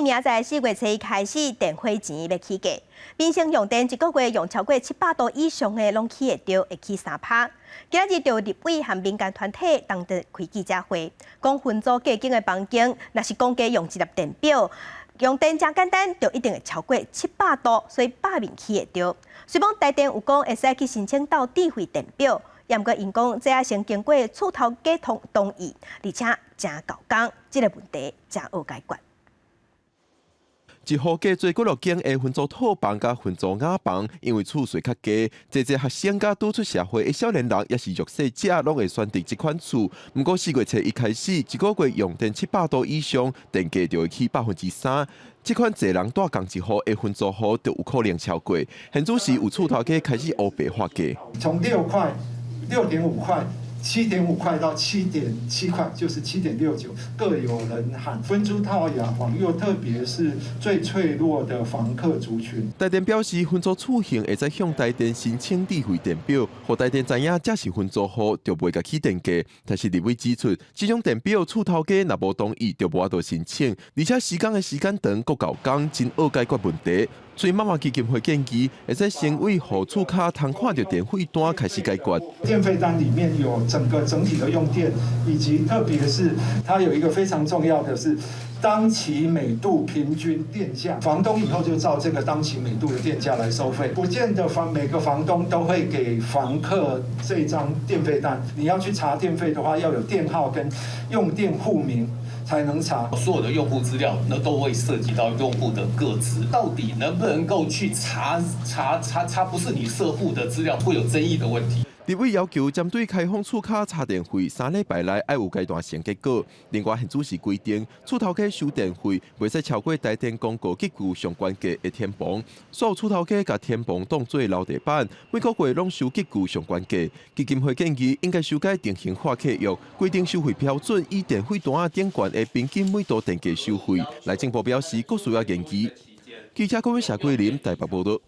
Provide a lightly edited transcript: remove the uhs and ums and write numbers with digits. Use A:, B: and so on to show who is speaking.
A: 對明仔4月初一開始，電費錢欲起價。民生用電一個月用超過700度以上的，攏起會著，會起3趴。今仔日就立委和民間團體同齊開記者會，講分租隔間的房間，若是講加用一粒電錶，用電誠簡單，就一定會超過七百度，所以罷免起會著。雖罔台電有講會使去申請鬥智慧電錶，也毋過𪜶講這愛先經過厝頭家同意，而且誠猴工，這個問題誠惡解決。
B: 一戶加做幾落間的分租套房佮分租雅房，因為厝稅較低，濟濟學生佮拄出社會的少年人，抑是弱勢者，攏會選擇這款厝。毋過四月初一開始，一個月用電七百度以上，電價就會起3%。這款濟人蹛仝一戶的分租戶就有可能超過。現主時有厝頭家開始烏白喊價。
C: 從6塊、6.5塊、7.5塊到7.7塊，就是7.69，各有人喊分租套雅房，又特別是最脆弱的房客族群。
B: 台電表示，分租厝型會使向台電申請智慧電錶，予台電知影這是分租戶，就袂共起電價。但是立委指出，這種電錶厝頭家若無同意，就無法度申請，而且施工的時間長，閣猴工，真惡解決問題。所以媽媽基金會建議，會使先為予厝跤通看著電費單開始解決。
C: 電費單裡面有整個整體的用電，以及特別是它有一個非常重要的是當期每度平均電價，房東以後就照這個當期每度的電價來收費，不見得每個房東都會給房客這張電費單。你要去查電費的話，要有電號跟用電戶名才能查。
D: 所有的用戶資料，那都會涉及到用戶的個資，到底能不能夠去查查查查？不是你設戶的資料，會有爭議的問題。
B: 立委要求針對開放厝跤查電費，3禮拜內愛有階段性結果。另外，現主時規定，厝頭家收電費袂使超過台電公告級距上懸價的天棚。所有厝頭家共天棚當做樓地板，每個月攏收級距上懸價。基金會建議應該修改定型化契約，規定收費標準以電費單頂懸的平均每度電價收費。內政部表示，閣需要研究。記者郭偉、謝桂林台北報道。